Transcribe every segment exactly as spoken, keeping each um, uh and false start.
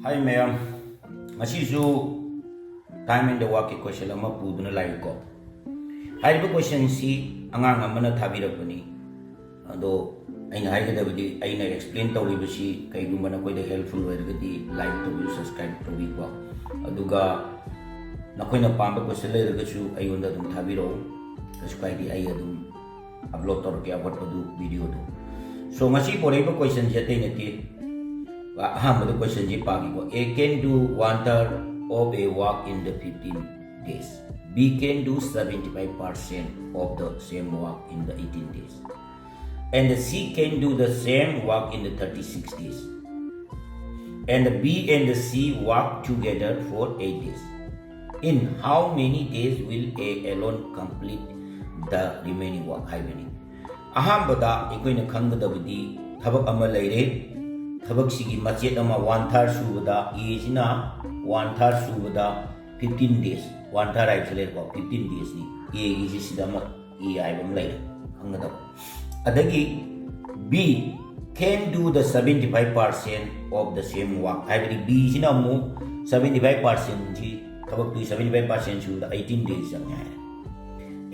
Hi ꯃꯌꯥꯝ, ꯉꯁꯤꯁꯨ time and the workꯀꯤ question ꯑꯃ ꯄꯨꯗꯨꯅ ꯂꯥꯛꯏꯀꯣ꯫ ꯍꯥꯏꯔꯤꯕ questionꯁꯤ ꯑꯉꯥꯡ ꯑꯃꯅ ꯊꯥꯕꯤꯔꯛꯄꯅꯤ꯫ ꯑꯗꯣ ꯑꯩꯅ ꯍꯥꯏꯒꯗꯕꯗꯤ, ꯑꯩꯅ explain ꯇꯧꯔꯤꯕꯁꯤ ꯀꯩꯒꯨꯝꯕ ꯅꯈꯣꯏꯗ helpful ꯑꯣꯏꯔꯒꯗꯤ like ꯇꯧꯕꯤꯌꯨ, subscribe ꯇꯧꯕꯤꯌꯨꯀꯣ꯫ ꯑꯗꯨꯒ ꯅꯈꯣꯏꯅ ꯄꯥꯝꯕ question ꯂꯩꯔꯒꯁꯨ ꯑꯩꯉꯣꯟꯗ ꯑꯗꯨꯝ ꯊꯥꯕꯤꯔꯛꯎ, ꯀꯩꯁꯨ ꯀꯥꯏꯗꯦ꯫ ꯑꯩ ꯑꯗꯨꯝ upload ꯇꯧꯔꯛꯀꯦ ꯑꯐꯣꯠꯄꯗꯨ, videoꯗꯨ꯫ So ꯉꯁꯤ ꯄꯣꯔꯛꯏꯕ questionꯁꯤ ꯑꯇꯩ ꯅꯠꯇꯦ꯫ ꯑꯍꯥꯟꯕꯗ questionꯁꯤ ꯄꯥꯒꯦꯀꯣ꯫ A can do one third of a work in the fifteen days. B can do seventy five percent of the same work in the eighteen days. And the C can do the same work in the thirty six days. And the B and the C work together for eight days. In how many days will A alone complete the remaining work? ꯍꯥꯏꯕꯅꯤ꯫ ꯑꯍꯥꯟꯕꯗ ꯑꯩꯈꯣꯏꯅ ꯈꯪꯒꯗꯕꯗꯤ ꯊꯕꯛ ꯑꯃ ꯂꯩꯔꯦ꯫ ꯊꯕꯛꯁꯤꯒꯤ ꯃꯆꯦꯠ ꯑꯃ one third ꯁꯨꯕꯗ, Aꯁꯤꯅ one third ꯁꯨꯕꯗ fifteen days, one third ꯍꯥꯏꯕꯁꯤ ꯂꯩꯔꯦꯀꯣ, fifteen daysꯅꯤ꯫ Aꯒꯤꯁꯤ ꯁꯤꯗ ꯑꯃ A ꯍꯥꯏꯕ ꯑꯃ ꯂꯩꯔꯦ, ꯈꯪꯒꯗꯕ꯫ ꯑꯗꯒꯤ B can do the seventy five percent of the same work, ꯍꯥꯏꯕꯗꯤ Bꯁꯤꯅ ꯑꯃꯨꯛ seventy five percentꯁꯤ, ꯊꯕꯛꯇꯨꯒꯤ seventy five percent ꯁꯨꯕꯗ eighteen days ꯆꯪꯉꯦ ꯍꯥꯏꯔꯦ꯫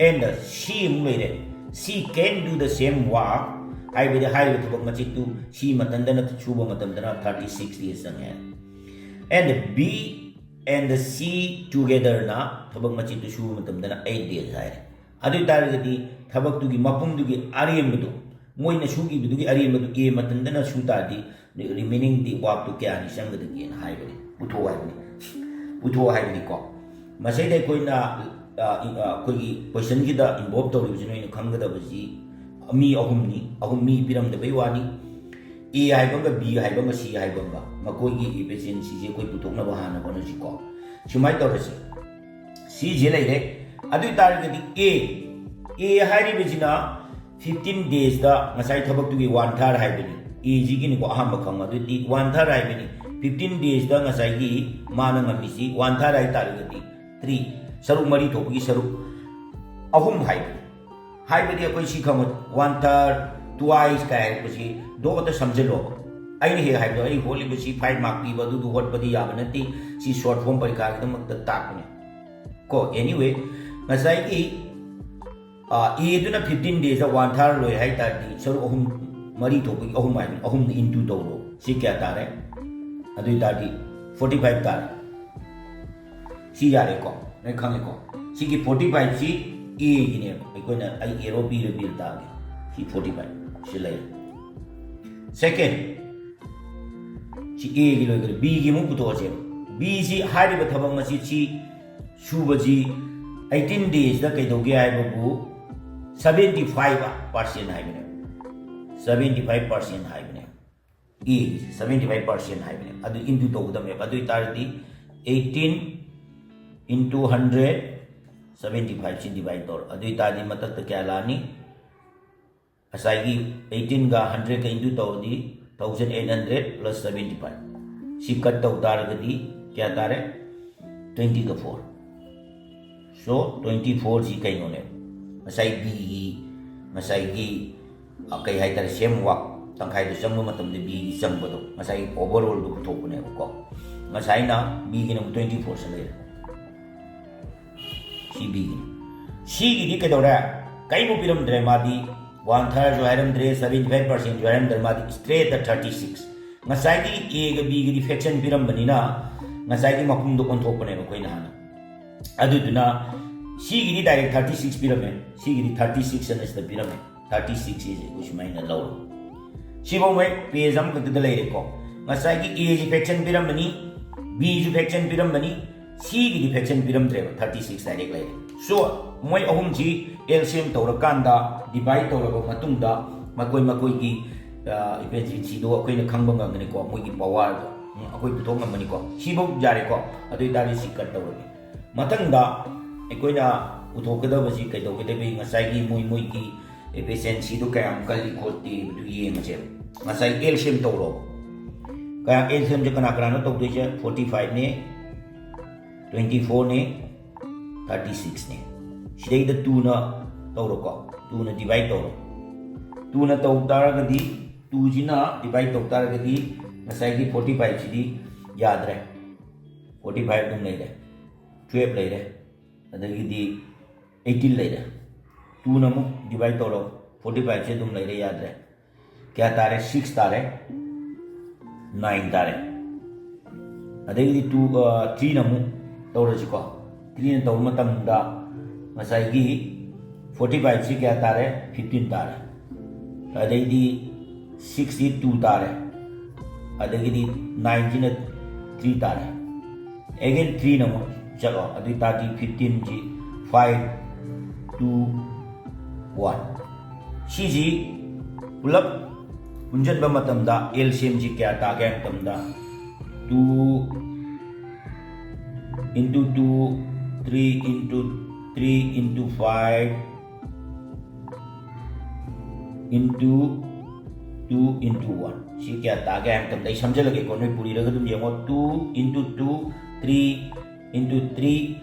And C ꯑꯃꯨꯛ ꯂꯩꯔꯦ꯫ C can do the same work, ꯍꯥꯏꯕꯗꯤ ꯍꯥꯏꯔꯤꯕ ꯊꯕꯛ ꯃꯆꯤꯠꯇꯨ C ꯃꯇꯝꯗꯅ ꯁꯨꯕ ꯃꯇꯝꯗꯅ thirty six days ꯆꯪꯉꯦ ꯍꯥꯏꯔꯦ꯫ And B and C togetherꯅ ꯊꯕꯛ ꯃꯆꯤꯠꯇꯨ ꯁꯨꯕ ꯃꯇꯝꯗꯅ eight days ꯍꯥꯏꯔꯦ꯫ ꯑꯗꯨ ꯑꯣꯏ ꯇꯥꯔꯒꯗꯤ ꯊꯕꯛꯇꯨꯒꯤ ꯃꯄꯨꯝꯗꯨꯒꯤ ꯑꯔꯦꯝꯕꯗꯨ, ꯃꯣꯏꯅ ꯁꯨꯈꯤꯕꯗꯨꯒꯤ ꯑꯔꯦꯝꯕꯗꯨ A ꯃꯇꯝꯗꯅ ꯁꯨ ꯇꯥꯔꯗꯤ, remaining ꯗꯤ workꯇꯨ ꯀꯌꯥꯅꯤ ꯆꯪꯒꯗꯒꯦꯅ ꯍꯥꯏꯕꯅꯤ, ꯄꯨꯊꯣꯛꯑꯣ ꯍꯥꯏꯕꯅꯤ, ꯄꯨꯊꯣꯛꯑꯣ ꯍꯥꯏꯕꯅꯤꯀꯣ꯫ ꯃꯁꯤꯗ ꯑꯩꯈꯣꯏꯅ, ꯑ, ꯑ, ꯑꯩꯈꯣꯏꯒꯤ questionꯁꯤꯗ involve ꯇꯧꯔꯤꯕꯁꯤ ꯅꯣꯏꯅ ꯈꯪꯒꯗꯕꯁꯤ ꯃꯤ ꯑꯍꯨꯝꯅꯤ, ꯑꯍꯨꯝ ꯃꯤ ꯄꯤꯔꯝꯗꯕꯩ ꯋꯥꯅꯤ꯫ A ꯍꯥꯏꯕ ꯑꯃꯒ, B ꯍꯥꯏꯕ ꯑꯃꯒ, C ꯍꯥꯏꯕ ꯑꯃꯒ, ꯃꯈꯣꯏꯒꯤ efficiencyꯁꯦ ꯑꯩꯈꯣꯏ ꯄꯨꯊꯣꯛꯅꯕ ꯍꯥꯟꯅ ꯍꯣꯠꯅꯁꯤꯀꯣ꯫ ꯁꯨꯃꯥꯏꯅ ꯇꯧꯔꯁꯤ, ꯁꯤꯁꯦ ꯂꯩꯔꯦ꯫ ꯑꯗꯨ ꯑꯣꯏ ꯇꯥꯔꯒꯗꯤ A, A ꯍꯥꯏꯔꯤꯕꯁꯤꯅ fifteen daysꯇ ꯉꯁꯥꯏ ꯊꯕꯛꯇꯨꯒꯤ one third ꯍꯥꯏꯕꯅꯤ꯫ Aꯁꯤꯒꯤꯅꯤꯀꯣ ꯑꯍꯥꯟꯕ ꯈꯪꯕ꯫ ꯑꯗꯨꯗꯤ one third ꯍꯥꯏꯕꯅꯤ꯫ Fifteen daysꯇ ꯉꯁꯥꯏꯒꯤ ꯃꯥꯅ ꯉꯝꯃꯤꯁꯤ one third ꯍꯥꯏ ꯇꯥꯔꯒꯗꯤ three, ꯁꯔꯨꯛ ꯃꯔꯤ ꯊꯣꯛꯄꯒꯤ ꯁꯔꯨꯛ ꯑꯍꯨꯝ ꯍꯥꯏꯕꯅꯤ꯫ ꯍꯥꯏꯕꯗꯤ ꯑꯩꯈꯣꯏ ꯁꯤ ꯈꯪꯕ, one third, twice ꯀꯥꯏ ꯍꯥꯏꯔꯛꯄꯁꯤ ꯗꯣꯠꯇ ꯁꯝꯖꯜꯂꯣꯕ꯫ ꯑꯩꯅ ꯍꯦꯛ ꯍꯥꯏꯕꯗꯣ, ꯑꯩ ꯍꯣꯠꯂꯤꯕꯁꯤ five mark ꯄꯤꯕ ꯑꯗꯨꯗꯨ ꯍꯣꯠꯄꯗꯤ ꯌꯥꯕ ꯅꯠꯇꯦ꯫ ꯁꯤ short form ꯄꯔꯤꯈꯥꯒꯤꯗꯃꯛꯇ ꯇꯥꯛꯄꯅꯦ ꯀꯣ꯫ Anyway, ꯉꯁꯥꯏꯒꯤ ꯑꯦꯗꯨꯅ fifteen daysꯇ one third ꯂꯣꯏ ꯍꯥꯏ ꯇꯥꯔꯗꯤ, ꯁꯔꯨꯛ ꯑꯍꯨꯝ, ꯃꯔꯤ ꯊꯣꯛꯄꯒꯤ ꯑꯍꯨꯝ ꯍꯥꯏꯕꯅꯤ, ꯑꯍꯨꯝꯅ into ꯇꯧꯔꯣ꯫ ꯁꯤ ꯀꯌꯥ ꯇꯥꯔꯦ? ꯑꯗꯨ ꯑꯣꯏ ꯇꯥꯔꯗꯤ forty five ꯇꯥꯔꯦ꯫ ꯁꯤ ꯌꯥꯔꯦꯀꯣ, ꯅꯣꯏ ꯈꯪꯉꯦꯀꯣ? ꯁꯤꯒꯤ forty five ꯁꯤ ꯑꯦꯒꯤꯅꯦꯕ꯫ ꯑꯩꯈꯣꯏꯅ, ꯑꯩ ꯑꯦꯔꯣ ꯄꯤꯔ ꯄꯤꯔ ꯇꯥꯒꯦ꯫ ꯁꯤ forty five ꯁꯤ ꯂꯩꯔꯦ꯫ Second, ꯁꯤ ꯑꯦꯒꯤ ꯂꯣꯏꯈ꯭ꯔꯦ꯫ ꯕꯤꯒꯤ ꯑꯃꯨꯛ ꯄꯨꯊꯣꯛꯑꯁꯦꯕ꯫ ꯕꯤꯁꯤ ꯍꯥꯏꯔꯤꯕ ꯊꯕꯛ ꯃꯁꯤ, ꯁꯤ ꯁꯨꯕꯁꯤ eighteen daysꯇ ꯀꯩꯗꯧꯒꯦ ꯍꯥꯏꯕꯕꯨ seventy five percent ꯍꯥꯏꯕꯅꯦꯕ꯫ Seventy five percent ꯍꯥꯏꯕꯅꯦꯕ꯫ ꯑꯦ seventy five percent ꯍꯥꯏꯕꯅꯦ꯫ ꯑꯗꯨ into ꯇꯧꯒꯗꯕꯅꯦꯕ꯫ ꯑꯗꯨ ꯑꯣꯏ ꯇꯥꯔꯗꯤ eighteen into hundred, seventy five ꯁꯤ divide ꯇꯧꯔꯣ꯫ ꯑꯗꯨ ꯑꯣꯏ ꯇꯥꯔꯗꯤ ꯃꯊꯛꯇ ꯀꯌꯥ ꯂꯥꯛꯑꯅꯤ? ꯉꯁꯥꯏꯒꯤ eighteenꯒ hundredꯀ into ꯇꯧꯔꯗꯤ thousand eight hundred plus seventy five꯫ ꯁꯤ cut ꯇꯧ ꯇꯥꯔꯒꯗꯤ ꯀꯌꯥ ꯇꯥꯔꯦ? Twentyꯒ four꯫ So, twenty four ꯁꯤ ꯀꯩꯅꯣꯅꯦ? ꯉꯁꯥꯏ ꯕꯤꯒꯤ, ꯉꯁꯥꯏꯒꯤ, ꯑ, ꯀꯩ ꯍꯥꯏꯇꯥꯔꯦ, same work ꯇꯪꯈꯥꯏꯗ ꯆꯪꯕ ꯃꯇꯝꯗ ꯕꯤꯒꯤ ꯆꯪꯕꯗꯣ, ꯉꯁꯥꯏꯒꯤ overallꯗꯣ ꯄꯨꯊꯣꯛꯄꯅꯦꯕꯀꯣ꯫ ꯉꯁꯥꯏꯅ ꯕꯤꯒꯤꯅ ꯑꯃꯨꯛ twenty four ꯁꯤ ꯂꯩꯔꯦ꯫ ꯁꯤ ꯕꯤꯒꯤꯅꯤ꯫ ꯁꯤꯒꯤꯗꯤ ꯀꯩꯗꯧꯔꯦ? ꯀꯩꯃꯨꯛ ꯄꯤꯔꯝꯗ꯭ꯔꯦ ꯃꯥꯗꯤ꯫ One thirdꯁꯨ ꯍꯥꯏꯔꯝꯗ꯭ꯔꯦ, seventy five percentꯁꯨ ꯍꯥꯏꯔꯝꯗ꯭ꯔꯦ, ꯃꯥꯗꯤ straightꯇ thirty six꯫ ꯉꯁꯥꯏꯒꯤ ꯑꯦꯒ ꯕꯤꯒꯗꯤ fraction ꯄꯤꯔꯝꯕꯅꯤꯅ, ꯉꯁꯥꯏꯒꯤ ꯃꯄꯨꯝꯗꯣ ꯑꯣꯟꯊꯣꯛꯄꯅꯦꯕ ꯑꯩꯈꯣꯏꯅ ꯍꯥꯟꯅ꯫ ꯑꯗꯨꯗꯨꯅ ꯁꯤꯒꯤꯗꯤ direct thirty six ꯄꯤꯔꯝꯃꯦ, ꯁꯤꯒꯤꯗꯤ thirty six ꯑꯅ ꯁꯤꯗ ꯄꯤꯔꯝꯃꯦ꯫ Thirty six ꯁꯤꯁꯦ ꯑꯩꯈꯣꯏ ꯁꯨꯃꯥꯏꯅ ꯂꯧꯔꯣ꯫ ꯁꯤꯐꯧ ꯃꯣꯏ page ꯑꯃꯈꯛꯇꯗ ꯂꯩꯔꯦꯀꯣ꯫ ꯉꯁꯥꯏꯒꯤ ꯑꯦꯁꯤ fraction ꯄꯤꯔꯝꯕꯅꯤ, ꯕꯤꯁꯨ fraction ꯄꯤꯔꯝꯕꯅꯤ, ꯁꯤꯒꯤꯗꯤ fraction ꯄꯤꯔꯝꯗ꯭ꯔꯦꯕ, thirty six direct ꯂꯩꯔꯦ꯫ So, ꯃꯣꯏ ꯑꯍꯨꯝꯁꯤ LCM ꯇꯧꯔꯀꯥꯟꯗ, divide ꯇꯧꯔꯕ ꯃꯇꯨꯡꯗ, ꯃꯈꯣꯏ ꯃꯈꯣꯏꯒꯤ efficiencyꯗꯣ ꯑꯩꯈꯣꯏꯅ ꯈꯪꯕ ꯉꯝꯒꯅꯤꯀꯣ, ꯃꯣꯏꯒꯤ powerꯗꯣ, ꯎꯝ, ꯑꯩꯈꯣꯏ ꯄꯨꯊꯣꯛ ꯉꯝꯒꯅꯤꯀꯣ꯫ ꯁꯤꯐꯧ ꯌꯥꯔꯦꯀꯣ꯫ ꯑꯗꯨ ꯑꯣꯏꯇꯥꯔꯗꯤ ꯁꯤ cut ꯇꯧꯔꯒꯦ꯫ ꯃꯊꯪꯗ ꯑꯩꯈꯣꯏꯅ ꯄꯨꯊꯣꯛꯀꯗꯕꯁꯤ ꯀꯩꯗꯧꯒꯗꯕ? ꯉꯁꯥꯏꯒꯤ ꯃꯣꯏ ꯃꯣꯏꯒꯤ efficiencyꯗꯣ ꯀꯌꯥꯝ ꯀꯜꯂꯤ ꯈꯣꯠꯇꯦ ꯍꯥꯏꯕꯗꯨ ꯌꯦꯡꯉꯁꯦꯕ꯫ ꯉꯁꯥꯏ LCM ꯇꯧꯔꯣ꯫ ꯀꯌꯥꯝ, LCMꯁꯦ ꯀꯅꯥ ꯀꯅꯥꯅꯣ ꯇꯧꯗꯣꯏꯁꯦ? Forty fiveꯅꯦ, twenty fourꯅꯦ, thirty sixꯅꯦ꯫ ꯁꯤꯗꯩꯗ twoꯅ ꯇꯧꯔꯣꯀꯣ, twoꯅ divide ꯇꯧꯔꯣ꯫ Twoꯅ ꯇꯧ ꯇꯥꯔꯒꯗꯤ ꯇꯨꯁꯤꯅ ꯗꯤꯚꯥꯏꯠ ꯇꯧ ꯇꯥꯔꯒꯗꯤ ꯉꯁꯥꯏꯒꯤ ꯐꯣꯔꯇꯤ ꯐꯥꯏꯚꯁꯤꯗꯤ ꯌꯥꯗ꯭ꯔꯦ, ꯐꯣꯔꯇꯤ ꯐꯥꯏꯚ ꯑꯗꯨꯝ ꯂꯩꯔꯦ, ꯇꯨꯌꯦꯜꯞ ꯂꯩꯔꯦ, ꯑꯗꯒꯤꯗꯤ ꯑꯩꯠꯇꯤꯟ ꯂꯩꯔꯦ꯫ ꯇꯨꯅ ꯑꯃꯨꯛ ꯗꯤꯚꯥꯏꯠ ꯇꯧꯔꯣ, ꯐꯣꯔꯇꯤ ꯐꯥꯏꯚꯁꯦ ꯑꯗꯨꯝ ꯂꯩꯔꯦ, ꯌꯥꯗ꯭ꯔꯦ꯫ ꯀꯌꯥ ꯇꯥꯔꯦ? ꯁꯤꯛꯁ ꯇꯥꯔꯦ, ꯅꯥꯏꯟ ꯇꯥꯔꯦ꯫ ꯑꯗꯒꯤꯗꯤ ꯇꯨ ꯊ꯭ꯔꯤꯅ ꯑꯃꯨꯛ ꯇꯧꯔꯁꯤꯀꯣ꯫ ꯊ꯭ꯔꯤꯅ ꯇꯧꯕ ꯃꯇꯝꯗ ꯉꯁꯥꯏꯒꯤ ꯐꯣꯔꯇꯤ ꯐꯥꯏꯚꯁꯤ ꯀꯌꯥ ꯇꯥꯔꯦ? ꯐꯤꯐꯇꯤꯟ ꯇꯥꯔꯦ꯫ ꯑꯗꯩꯗꯤ ꯁꯤꯛꯁꯁꯤ ꯇꯨ ꯇꯥꯔꯦ, ꯑꯗꯒꯤꯗꯤ ꯅꯥꯏꯟꯁꯤꯅ ꯊ꯭ꯔꯤ ꯇꯥꯔꯦ꯫ ꯑꯦꯒꯦꯟ ꯊ꯭ꯔꯤꯅ ꯑꯃꯨꯛ ꯆꯠꯂꯣ, ꯑꯗꯨ ꯑꯣꯏ ꯇꯥꯔꯗꯤ ꯐꯤꯐꯇꯤꯟꯁꯤ ꯐꯥꯏꯚ ꯇꯨ ꯋꯥꯟ꯫ ꯁꯤꯁꯤ ꯄꯨꯂꯞ ꯄꯨꯟꯁꯤꯟꯕ ꯃꯇꯝꯗ ꯑꯦꯜ ꯁꯤ ꯑꯦꯝꯁꯤ ꯀꯌꯥ ꯇꯥꯒꯦ ꯍꯥꯏꯕ ꯃꯇꯝꯗ, two into two, three into three into five into two into one꯫ ꯁꯤ ꯀꯌꯥ ꯇꯥꯒꯦ ꯍꯥꯏꯕ ꯃꯇꯝꯗ ꯑꯩ ꯁꯝꯖꯜꯂꯒꯦꯀꯣ, ꯅꯣꯏ ꯄꯨꯔꯤꯔꯒ ꯑꯗꯨꯝ ꯌꯦꯡꯉꯣ꯫ Two into two, three into three,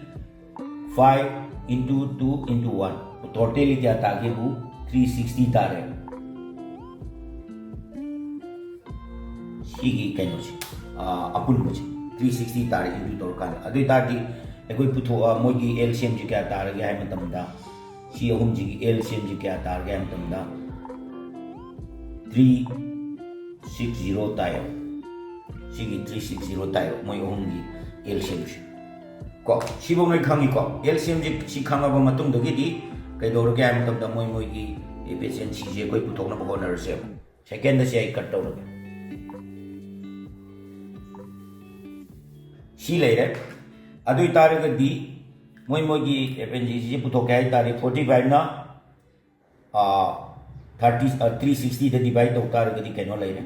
five into two into one꯫ Totally ꯀꯌꯥ ꯇꯥꯒꯦꯕꯨ? ꯊ꯭ꯔꯤ ꯁꯤꯛꯁꯇꯤ ꯇꯥꯔꯦ꯫ ꯁꯤꯒꯤ ꯀꯩꯅꯣꯁꯦ, ꯑꯥ, ꯑꯄꯨꯟꯕꯁꯦ ꯊ꯭ꯔꯤ ꯁꯤꯛꯁꯇꯤ ꯇꯥꯔꯦ, ꯏꯟꯇꯨ ꯇꯧꯔꯀꯥꯟꯗ꯫ ꯑꯗꯨ ꯑꯣꯏ ꯇꯥꯔꯗꯤ ꯑꯩꯈꯣꯏ ꯄꯨꯊꯣꯛꯑ ꯃꯣꯏꯒꯤ ꯑꯦꯜ ꯁꯤ ꯑꯦꯝꯁꯦ ꯀꯌꯥ ꯇꯥꯔꯒꯦ ꯍꯥꯏꯕ ꯃꯇꯝꯗ, ꯁꯤ ꯑꯍꯨꯝꯁꯤꯒꯤ ꯑꯦꯜ ꯁꯤ ꯑꯦꯝꯁꯦ ꯀꯌꯥ ꯇꯥꯔꯒꯦ ꯍꯥꯏꯕ ꯃꯇꯝꯗ, ꯊ꯭ꯔꯤ ꯁꯤꯛꯁ ꯖꯤꯔꯣ ꯇꯥꯏꯌꯦꯕ꯫ ꯁꯤꯒꯤ ꯊ꯭ꯔꯤ ꯁꯤꯛꯁ ꯖꯤꯔꯣ ꯇꯥꯏꯌꯦꯕ, ꯃꯣꯏ ꯑꯍꯨꯝꯒꯤ ꯑꯦꯜ ꯁꯤ ꯑꯦꯝꯁꯦ꯫ ꯀꯣ, ꯁꯤꯐꯧ ꯅꯣꯏ ꯈꯪꯉꯤꯀꯣ? ꯑꯦꯜ ꯁꯤ ꯑꯦꯝꯁꯦ ꯁꯤ ꯈꯪꯉꯕ ꯃꯇꯨꯡꯗꯒꯤꯗꯤ ꯀꯩꯗꯧꯔꯒꯦ ꯍꯥꯏꯕ ꯃꯇꯝꯗ, ꯃꯣꯏ ꯃꯣꯏꯒꯤ ꯑꯦꯐꯤꯁꯤꯌꯦꯟꯁꯤꯁꯦ ꯑꯩꯈꯣꯏ ꯄꯨꯊꯣꯛꯅꯕ ꯍꯣꯠꯅꯔꯁꯦꯕ꯫ ꯁꯦꯀꯦꯟꯗꯁꯦ ꯑꯩ ꯀꯠ ꯇꯧꯔꯒꯦ꯫ ꯁꯤ ꯂꯩꯔꯦ꯫ ꯑꯗꯨ ꯑꯣꯏ ꯇꯥꯔꯒꯗꯤ ꯃꯣꯏ ꯃꯣꯏꯒꯤ ꯑꯦꯐꯤꯁꯤꯌꯦꯟꯁꯤꯁꯦ ꯄꯨꯊꯣꯛꯀꯦ ꯍꯥꯏ ꯇꯥꯔꯗꯤ, ꯐꯣꯔꯇꯤ ꯐꯥꯏꯚꯅ ꯊꯥꯔꯇꯤ, ꯊ꯭ꯔꯤ ꯁꯤꯛꯁꯇꯤꯗ ꯗꯤꯚꯥꯏꯠ ꯇꯧ ꯇꯥꯔꯒꯗꯤ ꯀꯩꯅꯣ ꯂꯩꯔꯦ,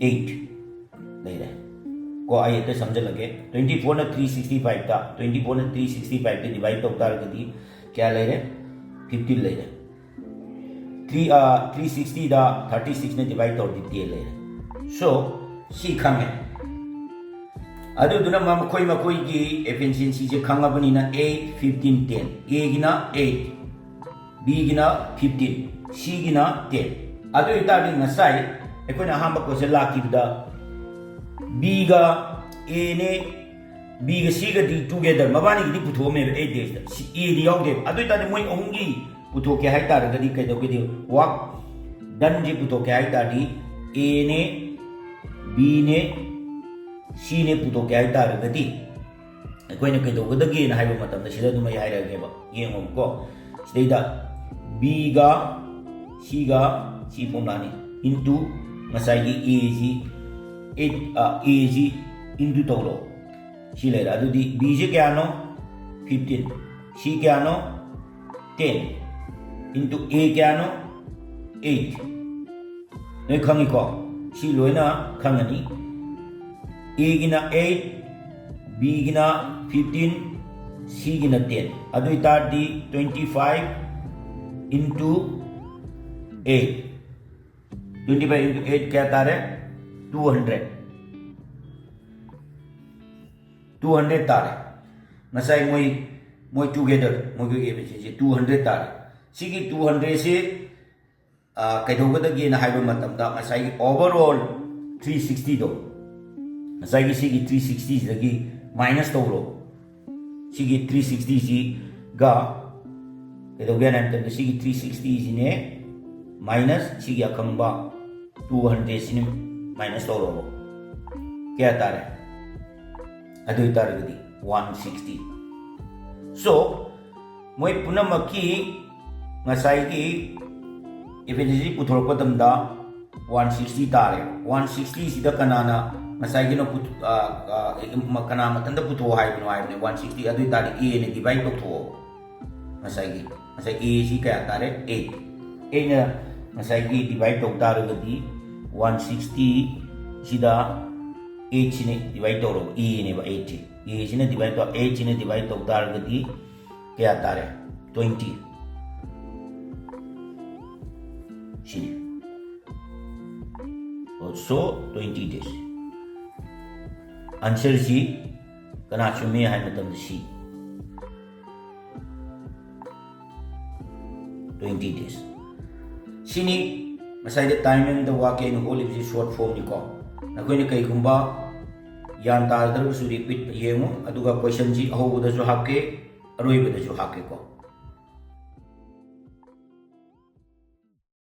ꯑꯩꯠ ꯂꯩꯔꯦ꯫ ꯀꯣ, ꯑꯩ ꯍꯦꯛꯇ ꯁꯝꯖꯜꯂꯒꯦ꯫ ꯇ꯭ꯋꯦꯟꯇꯤ ꯐꯣꯔꯅ ꯊ꯭ꯔꯤ ꯁꯤꯛꯁꯇꯤ ꯐꯥꯏꯚꯇ, ꯇ꯭ꯋꯦꯟꯇꯤ ꯐꯣꯔꯅ ꯊ꯭ꯔꯤ ꯁꯤꯛꯁꯇꯤ ꯐꯥꯏꯚꯇ ꯗꯤꯚꯥꯏꯠ ꯇꯧ ꯇꯥꯔꯒꯗꯤ ꯀꯌꯥ ꯂꯩꯔꯦ? ꯐꯤꯐꯇꯤꯟ ꯂꯩꯔꯦ꯫ ꯊ꯭ꯔꯤ, ꯊ꯭ꯔꯤ ꯁꯤꯛꯁꯇꯤꯗ ꯊꯥꯔꯇꯤ ꯁꯤꯛꯁꯅ ꯗꯤꯚꯥꯏꯠ ꯇꯧꯔꯗꯤ ꯇꯦꯟ ꯂꯩꯔꯦ꯫ ꯁꯣ, ꯁꯤ ꯈꯪꯉꯦ꯫ ꯑꯗꯨꯗꯨꯅ ꯃ-, ꯃꯈꯣꯏ ꯃꯈꯣꯏꯒꯤ ꯑꯦꯐꯤꯁꯤꯌꯦꯟꯁꯤꯁꯦ ꯈꯪꯉꯕꯅꯤꯅ, ꯑꯦ ꯐꯤꯐꯇꯤꯟ ꯇꯦꯟ, ꯑꯦꯒꯤꯅ ꯑꯩꯠ, ꯕꯤꯒꯤꯅ ꯐꯤꯐꯇꯤꯟ, ꯁꯤꯒꯤꯅ ꯇꯦꯟ꯫ ꯑꯗꯨ ꯑꯣꯏꯇꯥꯔꯗꯤ ꯉꯁꯥꯏ ꯑꯩꯈꯣꯏꯅ ꯑꯍꯥꯟꯕ ꯀꯣꯏꯁꯟ ꯂꯥꯛꯈꯤꯕꯗ ꯕꯤꯒ ꯑꯦꯅꯦ, ꯕꯤꯒ ꯁꯤꯒꯗꯤ ꯇꯨꯒꯦꯗꯔ ꯃꯕꯥꯅꯤꯒꯤꯗꯤ ꯄꯨꯊꯣꯛꯑꯝꯃꯦꯕ ꯑꯩꯠ ꯗꯦꯖꯇ꯫ ꯁꯤ ꯑꯦꯗꯤ ꯌꯥꯎꯗꯦꯕ꯫ ꯑꯗꯨ ꯑꯣꯏꯇꯥꯔꯗꯤ ꯃꯣꯏ ꯑꯍꯨꯝꯒꯤ ꯄꯨꯊꯣꯛꯀꯦ ꯍꯥꯏꯇꯥꯔꯒꯗꯤ ꯀꯩꯗꯧꯒꯗꯤ? ꯋꯥꯛ ꯗꯟꯁꯤ ꯄꯨꯊꯣꯛꯀꯦ ꯍꯥꯏꯇꯥꯔꯗꯤ ꯑꯦꯅꯦ, ꯕꯤꯅꯦ, ꯁꯤꯅꯦ ꯄꯨꯊꯣꯛꯀꯦ ꯍꯥꯏꯇꯥꯔꯒꯗꯤ ꯑꯩꯈꯣꯏꯅ ꯀꯩꯗꯧꯒꯗꯒꯦꯅ ꯍꯥꯏꯕ ꯃꯇꯝꯗ ꯁꯤꯗ ꯑꯗꯨꯝ ꯑꯩ ꯍꯥꯏꯔꯛꯑꯒꯦꯕ, ꯌꯦꯡꯉꯣꯕꯀꯣ꯫ ꯁꯤꯗꯩꯗ ꯕꯤꯒ ꯁꯤꯒ ꯁꯤ ꯐꯣꯝꯂꯥꯅꯤ, ꯏꯟꯇꯨ ꯉꯁꯥꯏꯒꯤ ꯑꯦꯁꯤ, ꯑꯦꯠ ꯑꯦꯁꯤ ꯏꯟꯇꯨ ꯇꯧꯔꯣ꯫ ꯁꯤ ꯂꯩꯔꯦ꯫ ꯑꯗꯨꯗꯤ ꯕꯤꯁꯦ ꯀꯌꯥꯅꯣ? ꯐꯤꯐꯇꯤꯟ꯫ ꯁꯤ ꯀꯌꯥꯅꯣ? ꯇꯦꯟ꯫ ꯏꯟꯇꯨ ꯑꯦ ꯀꯌꯥꯅꯣ? ꯑꯩꯠ꯫ ꯅꯣꯏ ꯈꯪꯉꯤꯀꯣ? ꯁꯤ ꯂꯣꯏꯅ ꯈꯪꯉꯅꯤ꯫ ꯑꯦꯒꯤꯅ ꯑꯩꯠ, ꯕꯤꯒꯤꯅ ꯐꯤꯐꯇꯤꯟ, ꯁꯤꯒꯤꯅ ꯇꯦꯟ꯫ ꯑꯗꯨ ꯑꯣꯏꯇꯥꯔꯗꯤ twenty five into eight, twenty five into eight ꯀꯌꯥ ꯇꯥꯔꯦ? Two hundred꯫ Two hundred ꯇꯥꯔꯦ꯫ ꯉꯁꯥꯏ ꯃꯣꯏ, ꯃꯣꯏ ꯇꯨꯒꯦꯗꯔ, ꯃꯣꯏꯒꯤ ꯑꯦꯕꯤꯁꯤꯁꯦ two hundred ꯇꯥꯔꯦ꯫ ꯁꯤꯒꯤ two hundredꯁꯦ ꯀꯩꯗꯧꯒꯗꯒꯦꯅ ꯍꯥꯏꯕ ꯃꯇꯝꯗ ꯉꯁꯥꯏꯒꯤ overall three sixtyꯗꯣ, ꯉꯁꯥꯏꯒꯤ ꯁꯤꯒꯤ three sixtyꯁꯤꯗꯒꯤ ꯃꯥꯏꯅꯁ ꯇꯧꯔꯣ꯫ ꯁꯤꯒꯤ three sixtyꯁꯤꯒ ꯀꯩꯗꯧꯒꯦ ꯍꯥꯏꯕ ꯃꯇꯝꯗ ꯁꯤꯒꯤ three sixtyꯁꯤꯅꯦ ꯃꯥꯏꯅꯁ ꯁꯤꯒꯤ ꯑꯈꯪꯕ two hundredꯁꯤꯅ ꯃꯥꯏꯅꯁ ꯇꯧꯔꯣꯕ꯫ ꯀꯌꯥ ꯇꯥꯔꯦ? ꯑꯗꯨ ꯑꯣꯏꯇꯥꯔꯒꯗꯤ one sixty꯫ So, ꯃꯣꯏ ꯄꯨꯝꯅꯃꯛꯀꯤ ꯉꯁꯥꯏꯒꯤ ꯑꯦꯐꯤꯁꯤꯌꯦꯟꯁꯤ ꯄꯨꯊꯣꯔꯛꯄ ꯃꯇꯝꯗ one sixty ꯇꯥꯔꯦ꯫ One sixtyꯁꯤꯗ ꯀꯅꯥꯅ ꯉꯁꯥꯏꯒꯤꯅꯣ ꯄꯨꯊꯣ-, ꯑ, ꯑ, ꯀꯅꯥ ꯃꯊꯟꯇ ꯄꯨꯊꯣꯛꯑꯣ ꯍꯥꯏꯕꯅꯣ ꯍꯥꯏꯕꯅꯦ? One sixty꯫ ꯑꯗꯨ ꯑꯣꯏꯇꯥꯔꯗꯤ ꯑꯦꯅ ꯗꯤꯚꯥꯏꯠ ꯇꯧꯊꯣꯛꯑꯣ꯫ ꯉꯁꯥꯏꯒꯤ, ꯉꯁꯥꯏ ꯑꯦꯁꯤ ꯀꯌꯥ ꯇꯥꯔꯦ? Eight꯫ ꯑꯩꯅ ꯉꯁꯥꯏꯒꯤ ꯗꯤꯚꯥꯏꯠ ꯇꯧ ꯇꯥꯔꯒꯗꯤ one sixtyꯁꯤꯗ eightꯁꯤꯅ ꯗꯤꯚꯥꯏꯠ ꯇꯧꯔꯕ, ꯑꯦꯅꯦꯕ eightꯁꯤ꯫ ꯑꯦꯁꯤꯅ ꯗꯤꯚꯥꯏꯠ ꯇꯧ, eightꯁꯤꯅ ꯗꯤꯚꯥꯏꯠ ꯇꯧ ꯇꯥꯔꯒꯗꯤ ꯀꯌꯥ ꯇꯥꯔꯦ? Twenty꯫ ꯁꯤꯅꯤ꯫ So, twenty days꯫ Answerꯁꯤ ꯀꯅꯥ ꯆꯨꯝꯃꯤ ꯍꯥꯏꯕ ꯃꯇꯝꯗ C꯫ Twenty days꯫ ꯁꯤꯅꯤ ꯉꯁꯥꯏꯗ time and the work ꯑꯩꯅ ꯍꯣꯠꯂꯤꯕꯁꯤ short formꯅꯤꯀꯣ꯫ ꯅꯈꯣꯏꯅ ꯀꯩꯒꯨꯝꯕ ꯒ꯭ꯌꯥꯟ ꯇꯥꯗ꯭ꯔꯒꯁꯨ repeat ꯌꯦꯡꯉꯨ, ꯑꯗꯨꯒ questionꯁꯤ ꯑꯍꯧꯕꯗꯁꯨ ꯍꯥꯞꯀꯦ, ꯑꯔꯣꯏꯕꯗꯁꯨ ꯍꯥꯞꯀꯦꯀꯣ꯫